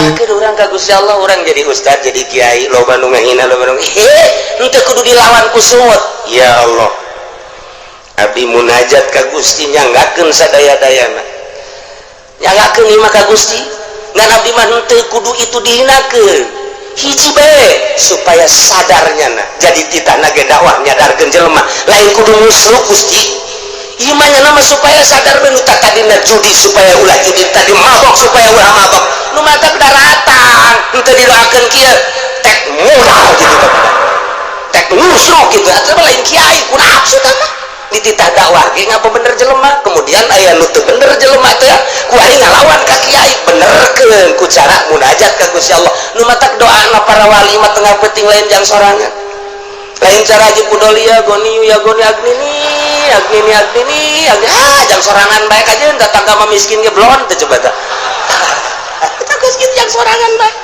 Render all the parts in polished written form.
Nyanggakeun urang ka Gusti Allah, urang jadi ustad, jadi kiai, loba nu ngahina, loba nu he, henteu kudu dilawan ku sungut. Ya Allah, abdi munajat ka Gusti, nyanggakeun sadaya-dayana, nyanggakeun ieu mah ka Gusti. Ngan abdi mah henteu kudu itu dihinakeun, hiji bae supaya sadarnya na. Jadi titahna ge dakwah nyadarkeun jelema, lain kudu musruk Gusti. Imannya nama supaya sadar nu tadina judi supaya ulah judi, tadi mabok supaya ulah mabok. Nu matak daratang henteu didoakeun kieu tek modal gitu, tek nusruk gitu atuh, lain kiai ku nafsu mah. Dititah dakwah ge ngapa bener jelema, kemudian aya nu teu bener jelema teh ku ari ngalawan ka kiai, benerkeun ku cara munajat ka Gusti Allah. Nu matak doana para wali mah tengah penting lain jang sorangan, lain cara haji pudolia goniyu ya goni agnini agnini agnini agnini, ah jang sorangan baik aja. Datang mah miskin ge blon teh, coba tah kita geus kitu jang sorangan baik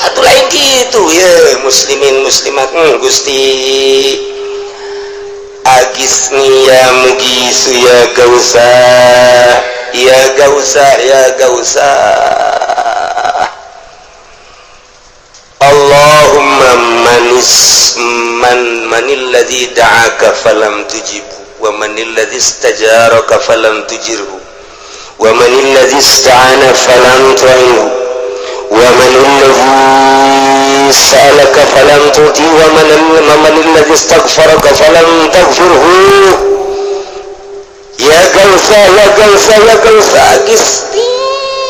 atuh, lain kitu ye. Muslimin muslimat, Gusti, agisni ya mugisu ya gausa ya gausa ya gausa. Allahumma manis man manil ladzi da'aka falam tujibu wa manil ladzi istajaraka falam tujirhu wa manil ladzi ista'ana falam tu'inhu wa manil ladzi sa'alaka falam tu'ti wa manil ladzi istaghfaraka falam taghfirhu. Ya gausa ya gausa ya gausa, agisni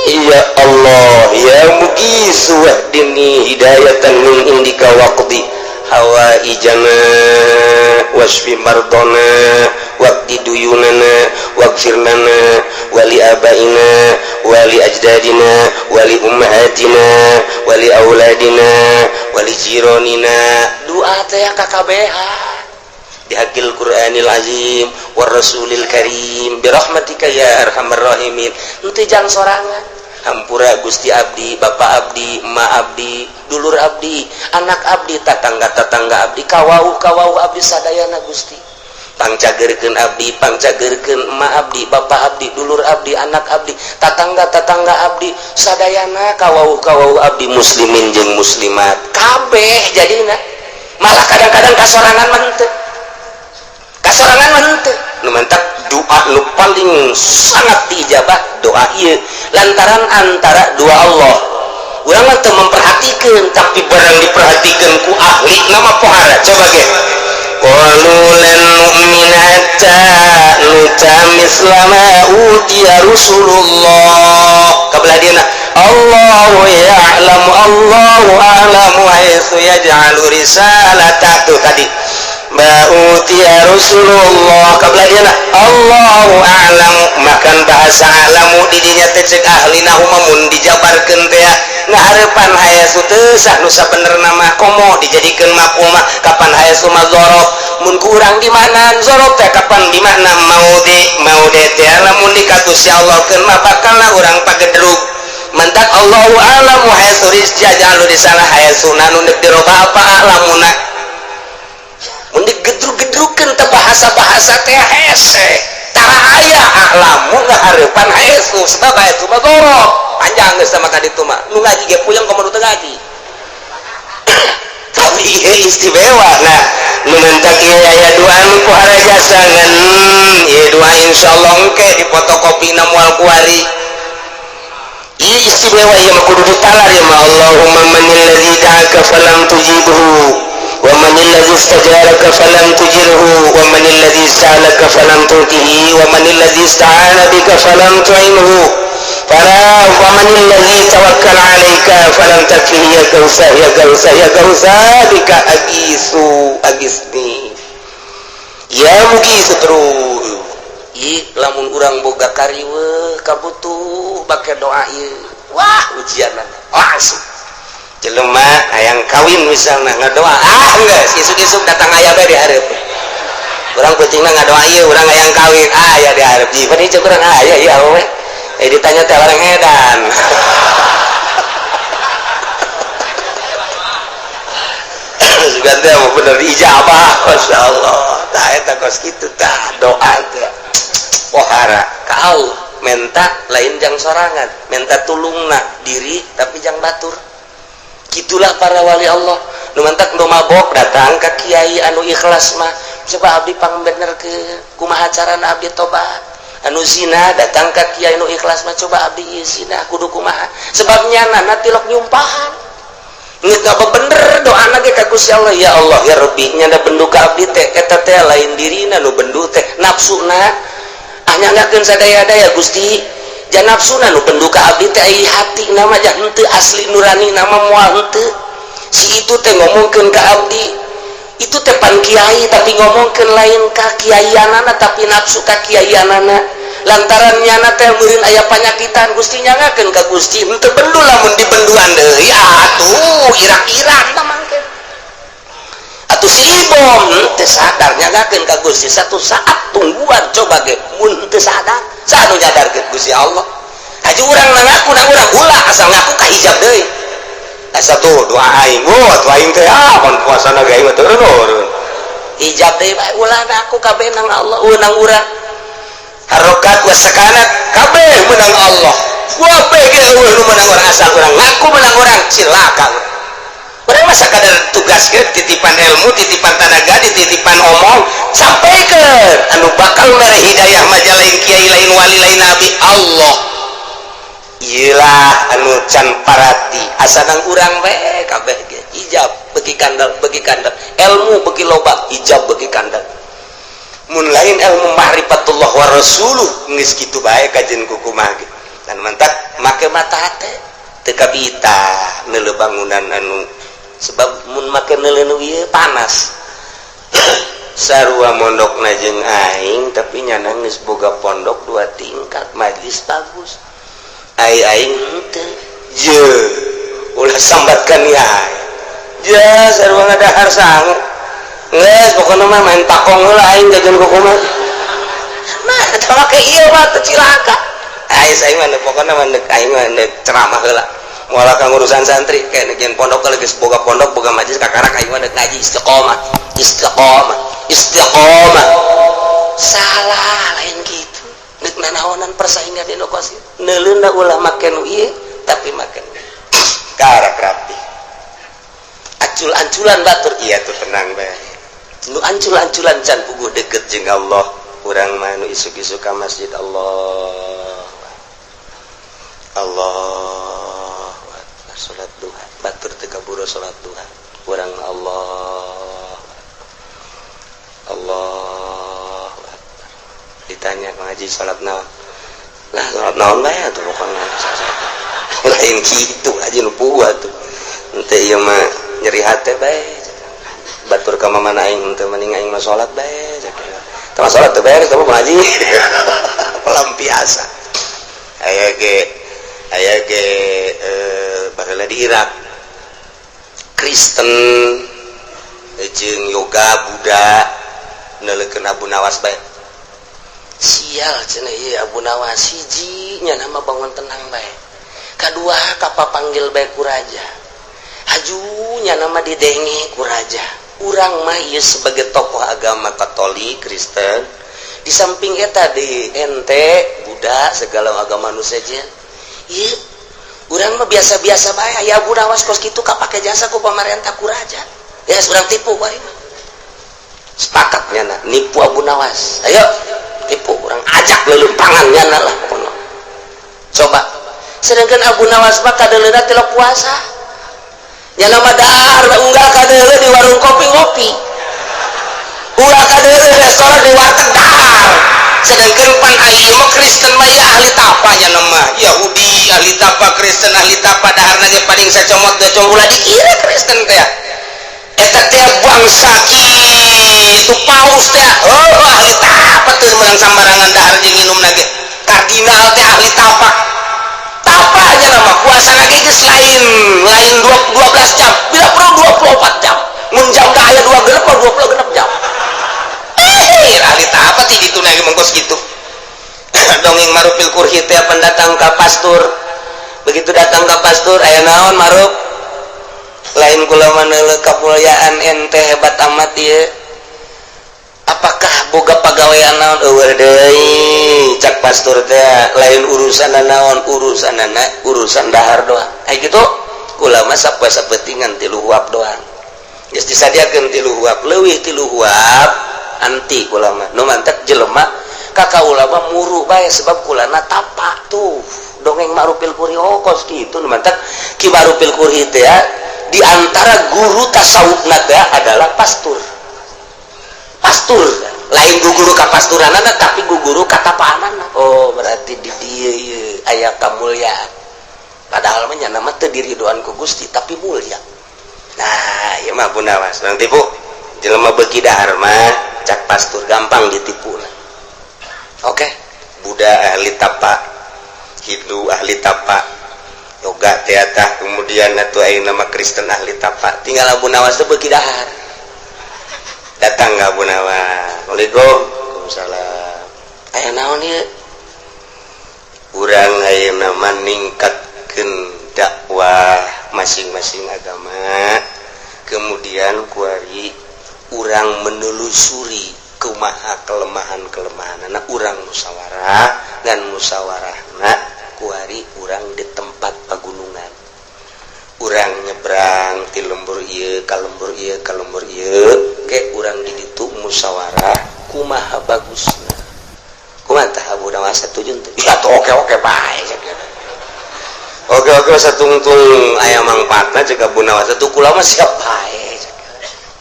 ya Allah ya mugisu wahdini hidayatan min indika waqdi hawaijana wasfi mardona waqdi duyunana waghfir lana wali abaina wali ajdadina wali ummahatina wali auladina wali jironina. Doa teh KKBH bihaqil Qur'anil azim war rasulil karim birahmatika ya arhamar rahimin. Henteu jang sorangan. Hampura Gusti, abdi, bapak abdi, emak abdi, dulur abdi, anak abdi, tatangga-tatangga abdi, kawauh kawauh abdi sadayana. Gusti, pangcagerkeun abdi, pangcagerkeun emak abdi, bapak abdi, dulur abdi, anak abdi, tatangga-tatangga abdi sadayana, kawauh kawauh abdi, muslimin jeung muslimat kabeh. Jadina malah kadang-kadang kasorangan mah henteu, kasorangan mah henteu. Nu mantak doa nu paling sangat diijabah doa ieu, lantaran antara dua Allah. Urang mah teu memperhatikan, tapi barang diperhatikan ku ahli nama pohara. Coba ge, qalu lan nu'mina hatta nuta misla ma utiya Rasulullah. Kabelah dieuna Allahu ya'lamu, Allahu a'lamu haitsu yaj'alu risalata. Tuh tadi ma utiya Rasulullah, kabelah dieuna Allahu a'lamu. Makan bahasa a'lamu di dinya teh cek ahli nahu mah mun dijabarkeun teh ngahareupan hayasu teu sah nu sabenerna mah, komo dijadikeun maf'ul mah kapan hayasu mah zorof. Mun kurang di mana zorof teh kapan di mana maudi maudi teh, lamun dikatus ya Allah keun mah bakalna urang pagedrug. Mentak Allahu a'lamu haitsu yaj'alu risalah, haitsuna nu deuk dirobah apa a'lamuna. Mun digedrug-gedrugkeun teh bahasa-bahasa teh hese tara aya a'lamu ngahareupan haitsu, sebab haitsu mah zorof. Panjang geus sama ka ditu mah, nu ngaji ge puyeng komo nu teu ngaji, tapi ieu istimewa. Nah, nu mentak ieu aya doa nu pohara jasa ngan ieu doa insyaallah engke dipotokopina moal kuari. Ieu istimewa, ieu mah kudu ditalar ieu mah. Allahumma manil ladzi da'aka falam tujibhu wa manil ladzi istajaraka falam tujirhu wa manil ladzi sa'alaka falam tu'tihi wa manil ladzi ista'ana bika falam tu'inhu fala wa manil ladzi tawakkal 'alaika falam takfihi ya gausa ya gausa ya gausa bika agisu agisni ya mugisu terus. Ih, lamun urang boga kariweuh kabutuh bake doa ieu, wah, ujian langsung. Jelema hayang kawin misalnya ngadoa, ah geus isuk-isuk datang aya bae di hareup. Urang pentingna ngadoa ieu, urang hayang kawin, ah aya di hareup. Ji pan ieu urang aya ieu awewe, eh ditanya teh orang edan. Sugan teh mah bener ijabah, masyaallah. Tah eta kos kitu tah doa teh pohara ka Allah. Menta lain jang sorangan, menta tulungna diri tapi jang batur. Gitulah para wali Allah. Nu mantak nu mabok datang ka kiai anu ikhlas mah, coba abdi pangbenerkeun, kumaha carana abdi tobat. Anu zina datang ka kiai nu ikhlas mah, coba abdi ieu zina kudu kumaha, sebab nyana tilok nyumpahan. Geus bener doana ge ka Gusti Allah, ya Allah ya Rabbi, nyanda bendu ka abdi teh eta teh lain dirina nu bendu teh, nafsuna. Ah, nyanggakeun sadaya-daya Gusti, jan nafsuna nu bendu ka abdi teh, ai hati nama jah henteu asli, nurani nama moal henteu. Si itu teh ngomongkeun ka abdi itu teh pan kiai, tapi ngomongkeun lain ka kiaianana, tapi nafsu ka kiaianana, lantaran nyana teh meureun aya panyakitan. Gusti, nyangakeun ka Gusti, henteu bendu. Lamun dibenduan deui atuh irak-irak mah mangke atuh si Ibom henteu sadar. Nyangakeun ka Gusti, satu saat tungguan coba ge mun henteu sadar. Saha nu nyadarkeun? Gusti Allah. Haji urang ngaku nang urang ulah asal ngaku ka hijab deui. Asa tuh doa aing, oh atuh aing teh ah pan puasana ge aing mah turun hijab deui bae. Ulah ngaku kabeh nang Allah, nang urang. Harokat wa sakanat kabeh menang Allah. Kabeh ge eueuh nu menang urang. Asal urang ngaku menang urang, cilaka urang. Masa kadar tugas ge titipan ilmu, titipan tenaga, dititipan omong, sampaikan. Anu bakal mere hidayah mah lain kiai, lain wali, lain nabi, Allah. Iyalah anu can parati, asa nang urang we kabeh ge hijab beki kandel, beki kandel ilmu, beki loba hijab, beki kandel. Mun lain ilmu ma'rifatullah wa rasuluh, geus kitu bae kajen kukumaha ge. Dan mantak make mata hate teu kabita neuleu bangunan anu, sebab mun make neuleu nu ieu panas. Sarua mondokna jeung aing, tapi nyana geus boga pondok dua tingkat, majlis bagus. Ai aing henteu je, ulah sambatkan ya je, sarua ngadahar sangu. Geus pokona mah main pakong heula aing jajan kukumaha. Nah, eta make ieu mah teu cilaka. Ai saya mah pokona mah deuk aing mah deuk ceramah heula. Moal ka ngurusan santri kayak neuk pondok geus boga pondok, boga majlis, kakarak aing mah deuk ngaji istiqomah. Istiqomah, istiqomah. Salah, lain gitu. Deuk nanaonan persaingan di kos. Neuleuna ulah make nu ieu tapi make karak rapi. Ancul-anculan batur iya tuh tenang bae. Nu ancul-anculan can puguh deket jeung Allah. Urang mah nu isuk-isuk ka masjid, Allah Allah, salat duha, batur teu kaburu salat duha. Urang mah Allah Allah. Ditanya ngaji salat naon lah, salat naon bae atuh, pokona lain kitu aja nu puguh atuh. Henteu, ieu mah nyeri hate bae. Batur ka mana aing henteu, mending aing mah salat bae. Tama salat teu beres, tama ngaji pelampiasan. Aya ge baheula di Irak, Kristen jeung yoga Buddha neuleukeun Abu Nawas bae. Sial cenah ieu Abu Nawas, hiji nya nama bangun tenang bae, kadua kapapanggil bae ku raja, hajunya nama didenge ku raja. Urang mah ieu sebagai tokoh agama Katolik, Kristen, di samping eta di ente Buddha, segala agama nu sejen, ieu urang mah biasa-biasa bae. Aya Abu Nawas kos kitu kapake jasa ku pamarentah, ku raja, ya urang tipu bae mah. Sepakat nyana nipu Abu Nawas, ayo tipu, urang ajak lelempangan nyana lah pokoknya. Coba, sedangkan Abu Nawas mah kadeuleuna tilok puasa, nyana mah dahar unggal kadeuleu di warung kopi ngopi, ulah kadeuleu di restoran, di warteg dahar. Sedangkan pan ayeuna mah Kristen mah ya ahli tapa, nyana mah Yahudi ahli tapa, Kristen ahli tapa, daharna ge paling sacomot gacong. Ulah dikira Kristen teh eta teh bangsa kitu. Paus teh, oh, ahli tapa, teu meunang sambarangan dahar jeung minum ge. Kardinal teh ahli tapa. Tapa aja nama puasa lagi geus lain lain 12 jam, bila perlu 24 jam. Mun jam ka aya 2 genep, 26 jam. Eh, ahli tapa ti ditu na mengkos gitu. Dongeng Marufil Kurhi teh pendatang ka pastur. Begitu datang ka pastur, aya naon, Maruf? Lain kula mah neuleuh kamuliaan ente, hebat amat ieu. Apakah Boga pagawean naon? Euweuh deui. Cak pastor teh lain urusan naon, urusan urusan dahar doang. Ai kitu kula mah sapoe sapentingan 3 huap doang. Geus disadiakeun 3 huap, leuwih 3 huap anti kula mah. Nu mantak jelema ka kaula mah muru bae, sebab kulana tapa tuh dongeng Ma'rufil Kurhi. Oh, kos kitu. Nu mantak Ki Ma'rufil Kurhi teh ya, di antara guru tasawufna teh adalah pastur. Pastur lain guru kapasturanana, tapi guru katapaanana. Oh, berarti di dieu ieu aya kamulyaan, padahal mah nyana mah teu diridoan ku Gusti, tapi mulia. Nah, ieu mah Abu Nawas urang tipu. Jelema beuki dahar mah, cak pastur, gampang ditipu. Oke, Buddha ahli tapa, Hindu ahli tapa, yoga teatah, kemudian atuh ayeuna nama Kristen ahli tapa. Tinggal Abu Nawas teh beuki dahar. Datang ka Abu Nawas, "Assalamualaikum." "Waalaikumsalam." "Aya naon ieu?" "Urang ayeuna mah ningkatkeun dakwah masing-masing agama, kemudian kuari urang menelusuri kumaha kelemahan-kelemahan anak urang, musyawarah dan musyawarahna kuari urang di tempat pagunungan, urang nyebrang ti lembur ieu ka lembur ieu ka lembur ieu, ke urang di ditu musyawarah kumaha bagusna." "Kumaha tah, Abu Nawas, satuju teu?" "Ya tuh, oke oke bae." "Oke oke satungtung aya mangfaatna," cek Abu Nawas, "atuh kula mah siap bae."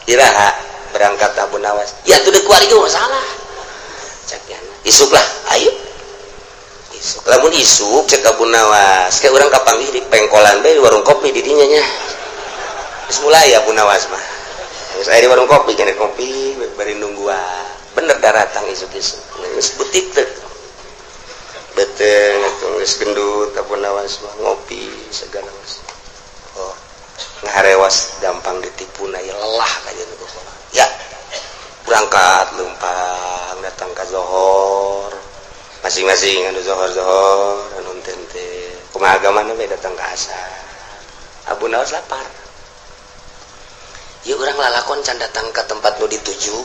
"Iraha berangkat, Abu Nawas?" "Ya tuh, deuk kuari ge masalah," cek. "Isuk lah, ayo isuk." "Lamun isuk," cek Abu Nawas, "kayak urang kapanggih di pengkolan bae, di warung kopi di dinya nya." Geus mulai Abu Nawas mah. Geus aya di warung kopi, kene kopi bari nungguan. Bener daratang isuk-isuk. Geus butik teh. Beteng atuh geus gendut Abu Nawas mah, ngopi segala mas. Oh, ngaharewas gampang ditipu na ya, lelah kajian itu. Ya, berangkat lempang datang ke zohor masing-masing, anu zohor-zohor, anu tente kumaha agamana bae. Datang ke asar, Abu Nawas lapar. Ya, urang lalakon can datang ke tempat nu dituju,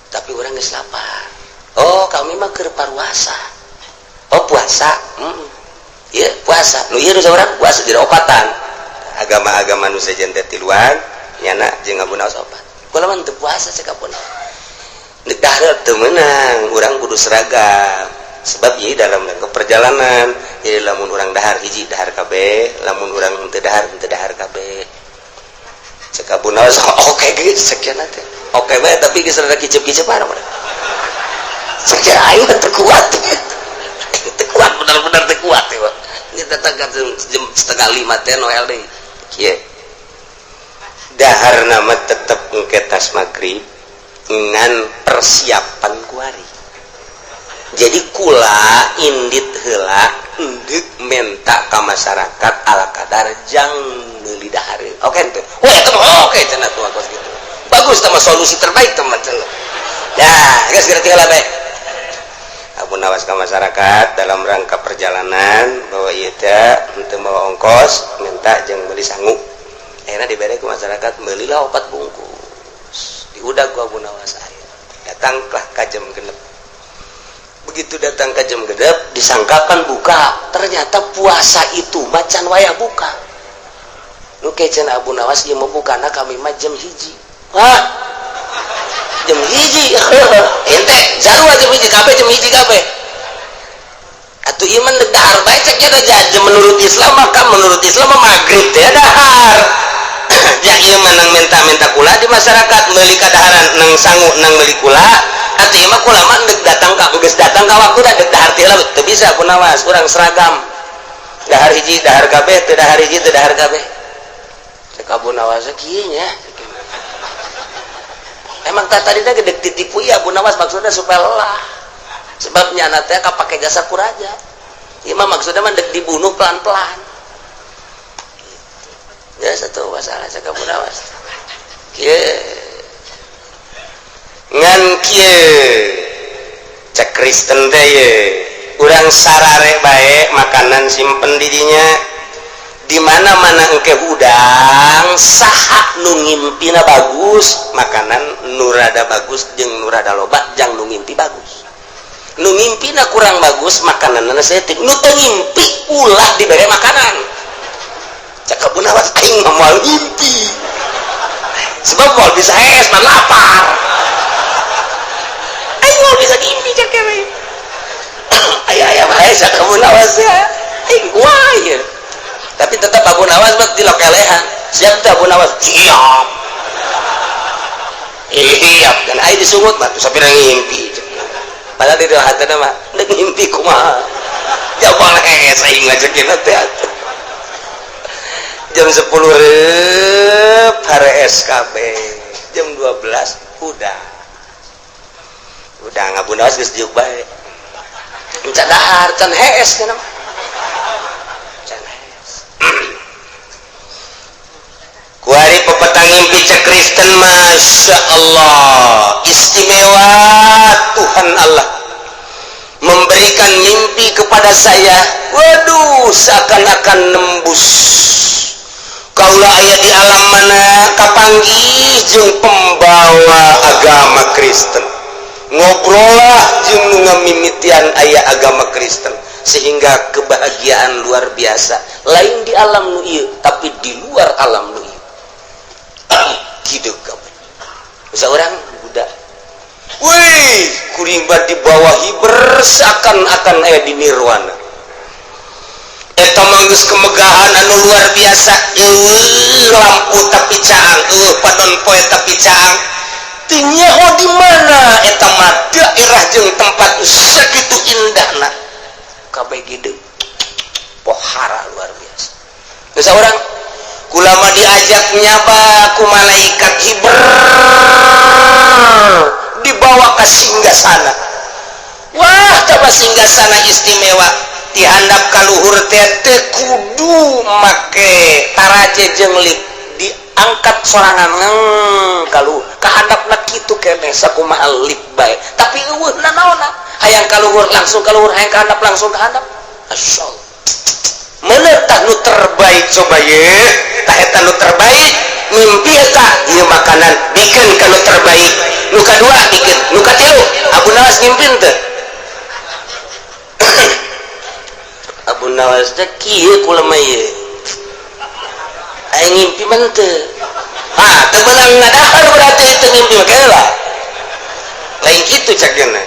tapi urang geus lapar. "Oh, kami mah keur paruasa." "Oh, puasa." Iya, puasa nu ieu, nu saurang puasa, jadi opatan agama-agama nu sejen teh tiluan, nyana jeung Abu Nawas opat. "Kula mah teu puasa," cek Abu Nawas. "Nek dahar teu meunang, urang kudu seragam, sebab ieu dalam rangka perjalanan. Jadi lamun urang dahar hiji, dahar kabeh, lamun urang teu dahar, teu dahar kabeh," cek Abu Nawas. "Oke geus," cek teh. "Oke bae," tapi geus rada kicep-kicep cek aing teu kuat, teu kuat, benar-benar teu kuat ya. Kita datang jam 4.30 teh, Noel deui kieu. Dahar nama tetep engke tas maghrib ngan persiapan kuari. Jadi kula indit heula, endek menta ka masyarakat ala kadar jang meuli dahar. Oke ente? Wah, itu mah oke cenah tuh, kos gitu. Bagus sama solusi terbaik teman cenah. Ya, geus geura tinggal bae. Abu Nawas ke masyarakat dalam rangka perjalanan bahwa ieu teh henteu mawa ongkos, minta jeung meuli sangu. Akhirnya diberi ke masyarakat, belilah opat bungkus, diudag ku Abu Nawas aya. Datanglah ka jam 6. Begitu datang ke jam 6, disangkakan buka, ternyata puasa itu macan wayah buka. Nu kecen Abu Nawas, ieu mau buka na kami mah jam 1. Hah, jam 1? Ente sarua jam 1 kabeh, jam 1 kabeh atuh. Ieu mah dahar bae, cek nya. Menurut Islam, maka menurut Islam mah maghrib teh dahar. Ya, ieu mah nang minta-minta kula di masyarakat meuli kadaharan, nang sangu, nang meuli kula atuh. Ieu mah kula mah deuk datang ka, geus datang ka waktu deuk dahar teh lah teu bisa. Abu Nawas, urang seragam, dahar hiji dahar kabeh, teu dahar hiji teu dahar kabeh. Cek Abu Nawas kieu nya. Emang tak tadi gede ditipu ya Abu Nawas, maksudnya supaya lelah, sebab nyana teh kapake jasa ku raja. Ieu mah maksudnya mah dek dibunuh pelan-pelan ya. Satu masalah, cek Abu Nawas kieu. Ngan kieu, cek Kristen teh ye, urang sarare bae makanan simpen di dinya. Di mana-mana engke hudang, saha nu ngimpina bagus, makanan nu rada bagus jeung nu rada loba jang nu ngimpi bagus. Nu ngimpina kurang bagus, makananna saeutik. Nu teu ngimpi ulah dibere makanan. Cek Abu Nawas, aing mah moal ngimpi. Sebab moal bisa es mah lapar. Aing moal bisa ngimpi cek kene. Aya aya bae cek Abu Nawas ya. Aing kumaha ieu? Tapi tetap Abu Nawas mah dilokelehan. Siap teh Abu Nawas? Siap. Siap. Dan aing disungut mah sapira ngimpi. Padahal di dalam hati mah ndek ngimpi kumaha. Jabal hees aing ngajekin teh. Jam 10 rep hare SKB. Jam 12 udah. Udah Abu Nawas geus diuk bae. Can dahar, can hees cenah mah. Can hees. Kuari pepetang ngimpi cek Kristen, Masya Allah, istimewa Tuhan Allah memberikan mimpi kepada saya. Waduh, seakan-akan nembus kaula aya di alam mana, kapanggih jeung pembawa agama Kristen, ngobrol jeung nu ngamimitian aya agama Kristen, sehingga kebahagiaan luar biasa, lain di alam nu ieu tapi di luar alam nu ieu gitu. Kamu seorang budak, wih, kuring di bawah hiber seakan-akan aya di nirwana. Eta mah geus kemegahan anu luar biasa. Eueuh lampu tapi caang, eueuh padon poe tapi caang. Teu nyaho di mana eta mah daerah jeung tempat sakitu indahna, kabeh gede pohara luar biasa. Geus urang kulama diajak nyaba ku malaikat hiber, dibawa ke singgasana. Wah, coba singgasana istimewa, dihandap kaluhur teh teu kudu make taraje jeung lip, diangkat sorangan ngeng kalu kahandapna kitu keneh sakumaha lip bae, tapi eueuh nanaonna. Hayang kaluhur langsung kaluhur, hayang kahandap langsung kahandap. Masyaallah, mana tah nu terbaik? Coba ye, tah eta nu terbaik mimpi eta. Ieu makanan bikin ka nu terbaik, nu kadua bikin, nu katilu. Abu Nawas ngimpin teu? Abu Nawas teh kieu kula mah ieu, aing ngimpi mah teu. Ah, teu meunang ngadahar, berarti teu ngimpi mah lah lain kitu cakna.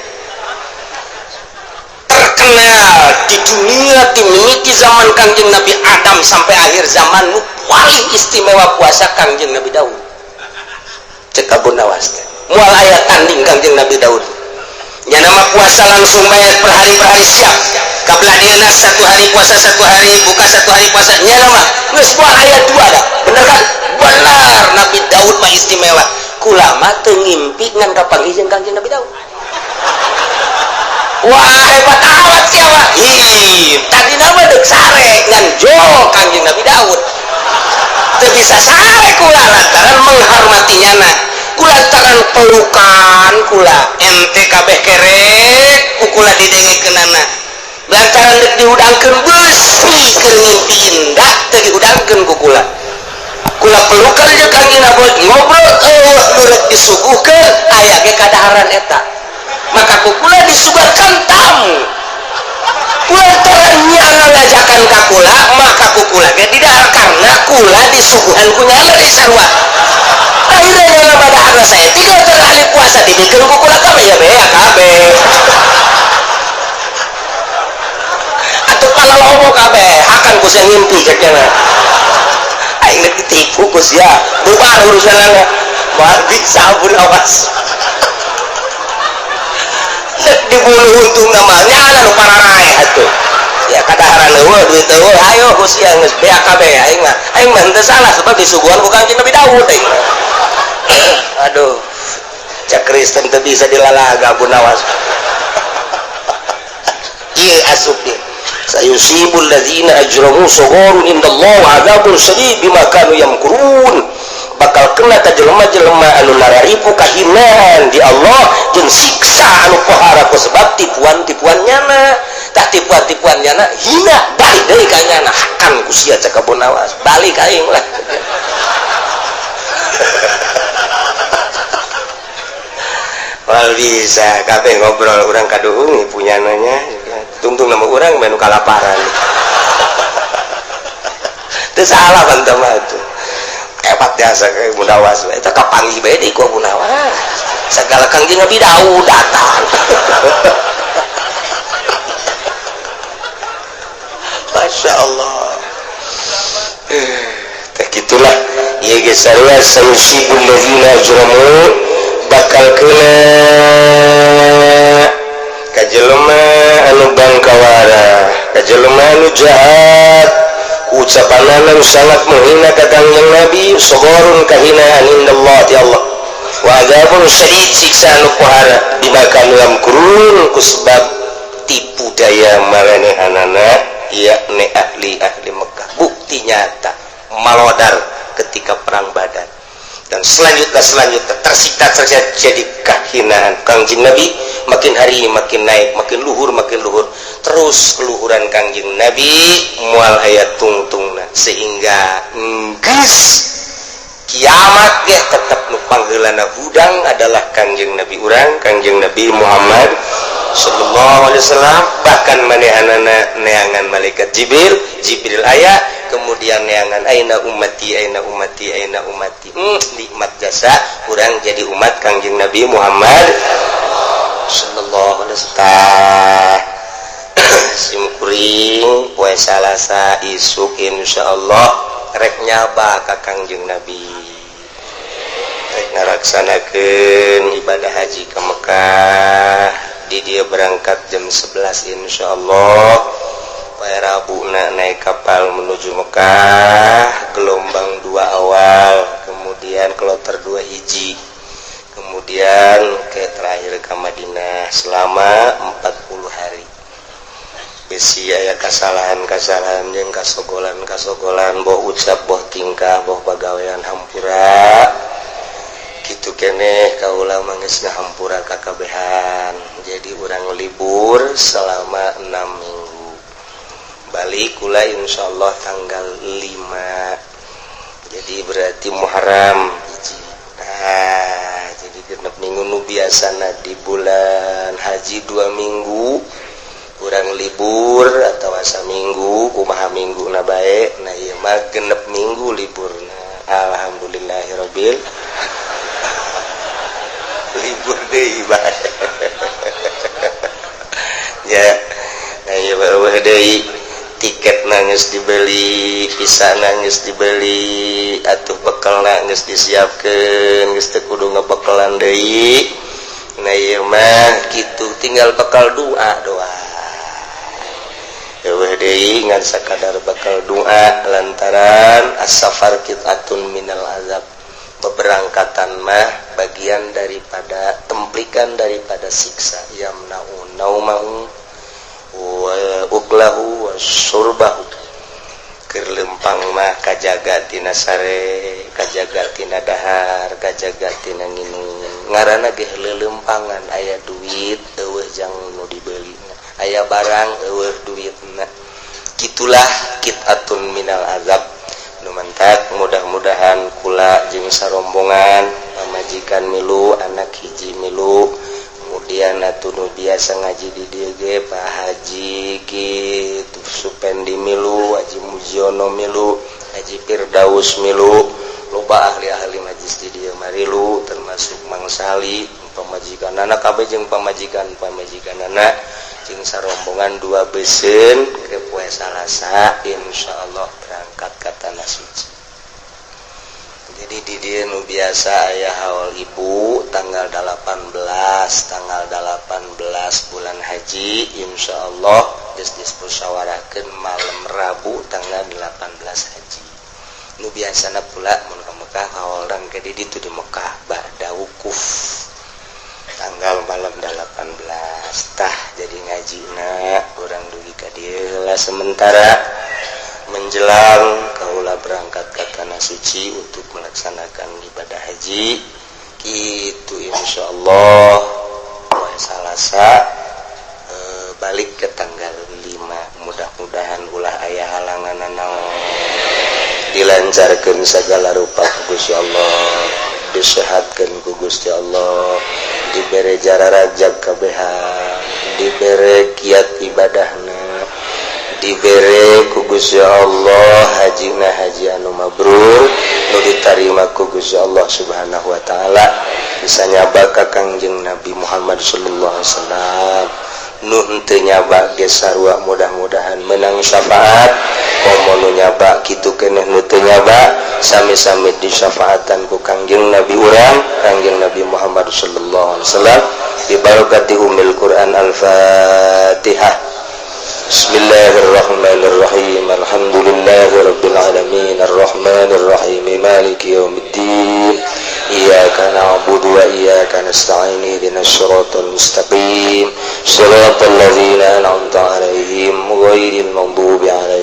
Terkenal di dunia dimiliki zaman Kangjeng Nabi Adam sampai akhir zaman, nu paling istimewa puasa Kangjeng Nabi Daud. Cek Abu Nawas teh moal aya tanding Kangjeng Nabi Daud. Nya nama puasa langsung bayar per hari per hari, siap kabla dieuna satu hari puasa, satu hari buka, satu hari puasa. Nya nama geus moal aya dua dah. Bener kan? Benar, Nabi Daud mah istimewa. Kulama teu ngimpi ngan kapanggih jeung Kangjeng Nabi Daud. Wah, hebat amat siapa. Ih, tadi nama dek sare ngan jol Kangjeng Nabi Daud teu bisa sare kula lantaran menghormatinya. Nah, kulantaran pelukan kula ente kabeh kerek ku kula didengekeunana, lantaran dek dihudangkeun besi keur ngimpi indah teu dihudangkeun ku kula. Kula pelukan jeung Kangjeng Nabi, ngobrol, eueuh nu rek disuguhkeun aya ge kadaharan eta, maka ku kula disuguhkan tamu. Kulantaran nyana ngajakan ka kula, maka ku kula ge didahar karena kula disuguhan ku nyana di sarua. Akhirnya nyana pada saya tiga terkali puasa dibikin ku kula kabeh ya bea kabeh atuh pala lomo kabeh akan ku sia ngimpi. Cek nyana, aing rek ditipu ku sia, bubar urusanana, moal bisa. Ampun, awas rek dibunuh untung namanya nyana nu pararaeh atuh ya kadaharan eueuh, duit eueuh, ayo ku sia geus bea kabeh. Aing mah, aing mah henteu salah sebab disuguhan ku Kangjeng Nabi Daud aing mah. Aduh, cek Kristen teu bisa dilalaga Abu Nawas. Ieu asup dia, sayusibul ladzina ajramu sagharun indallah wa adzabun syadid bima kanu yamkurun. Bakal kena ka jelema-jelema anu nararipu kahinaan di Allah jeung siksa anu pohara ku sebab tipuan-tipuan nyana. Tah tipuan-tipuan nyana hina balik deui ka nyana hakan ku sia cek Abu Nawas. Balik aing lah. Wal bisa kabeh ngobrol urang kaduhung punya nanya tungtung nama urang menu kalaparan. Teu salah bantah mah tuh. Hebat jasa ke Munawas eta kapanggih bae deui ku Abu Nawas. Segala Kangjeng Nabi Daud datang. Masya Allah. Teh gitulah ieu ge sarua sayusibul ladzina ajramu bakal kena ka jelema anu bangkawara, ka jelema anu jahat, ucapanana nu sangat menghina ka Kangjeng Nabi, sogorun kahinaan indallah ti Allah. Wa adzabun syadid siksa anu pohara bima kanu yamkurun ku sebab tipu daya maranehanana yakni ahli-ahli Mekah. Bukti nyata malodar ketika perang Badar. Dan selanjutnya tersiksa jadi kehinaan Kangjeng Nabi makin hari makin naik, makin luhur terus keluhuran Kangjeng Nabi mual aya tungtungna sehingga geus kiamat ge tetep nu panggeulana hudang adalah Kangjeng Nabi urang, Kangjeng Nabi Muhammad sallallahu alaihi wasallam. Bahkan manehanana neangan malaikat Jibril, Jibril aya kemudian neangan aina ummati aina ummati aina ummati. Nikmat jasa urang jadi umat Kangjeng Nabi Muhammad sallallahu alaihi wasallam. Simkuring poe Salasa isuk insyaallah rek nyaba ka Kangjeng Nabi, rek ngalaksanakeun ibadah haji ke Mekah. Di dia berangkat jam 11 insyaallah. Poe Rabuna naik kapal menuju Mekah, gelombang 2 awal, kemudian kloter 2 hiji, kemudian ke terakhir ke Madinah selama 40 hari. Besi aya kasalahan-kasalahan jeung kasogolan-kasogolan, boh ucap, boh tingkah, boh pagawean hampura. Kitu keneh kaula mah geus ngahampura kakabehan. Jadi urang libur selama 6 minggu. Balik kula insyaallah tanggal 5. Jadi berarti Muharram hiji. Nah, jadi genep minggu nu biasana di bulan haji 2 minggu kurang libur atau asa minggu kumaha minggu na bae. Nah ieu mah genep minggu liburna. Alhamdulillahirabbil libur deui bae. Ya, nah ieu eueuh deui tiket nangis dibeli, visa nangis dibeli, atuh bekal nangis disiapkeun, geus teu kudu ngebekalan deui. Nah ieu mah kitu tinggal bekal doa doa. Eueuh deui ngan sakadar bekal doa lantaran as-safar qit'atun minal azab. Beberangkatan mah bagian daripada templikan daripada siksa. Yamna'u naumahu wa uklahu wa surbahu. Keur lempang mah kajaga tina sare, kajaga tina dahar, kajaga tina nginum. Ngaranna ge leuleumpangan, aya duit eueuh jang nu dibelina, aya barang eueuh duitna. Kitulah qit'atun minal azab. Nu mantak mudah-mudahan kula jeung sarombongan pamajikan milu, anak hiji milu, kemudian atuh nu biasa ngaji di dieu ge Pak Haji kitu Supendi milu, Haji Mujiono milu, Haji Firdaus milu, loba ahli-ahli majlis di dieu marilu termasuk Mang Sali pamajikanana kabeh jeung pamajikan-pamajikanana jeung sarombongan 2 beuseun ke poe Salasa insyaallah berangkat ka tanah suci. Jadi di dieu nu biasa aya haul ibu tanggal 18, tanggal 18 bulan haji insyaallah geus dimusyawarahkeun malam Rabu tanggal 18 haji. Nu biasana pula mun ka Mekah haul urang ke di ditu di Mekah ba'da wukuf tanggal malam 18. Tah jadi ngajina urang dugi ka dieu lah sementara menjelang kaula berangkat ke tanah suci untuk melaksanakan ibadah haji. Gitu insyaallah poe Salasa Balik ke tanggal 5, mudah-mudahan ulah aya halangan naon, dilancarkan segala rupa ku Gusti Allah, disehatkan ku Gusti Allah, dibere jararajag kabehan, dibere kiat ibadahna, dibere ku Gusti Allah hajina haji anu mabrur, nu ditarima ku Gusti Allah Subhanahu wa taala, bisa nyaba ka Kangjeng Nabi Muhammad sallallahu alaihi wasallam. Nu henteu nyaba ge sarua, mudah-mudahan menang syafaat. Komo nu nyaba kitu keneh, nu teu nyaba sami-sami disyafaatan ku Kangjeng Nabi urang, Kangjeng Nabi Muhammad sallallahu alaihi wasallam, bibarakati umil Quran. Al-Fatihah. Bismillahirrahmanirrahim. Alhamdulillahi rabbil alamin, arrahmanir rahim, maliki yaumiddin. Iyyaka na'budu wa iyyaka nasta'in, ihdinas siratal mustaqim, siratal ladzina an'amta 'alaihim, ghairil maghdubi 'alaihim.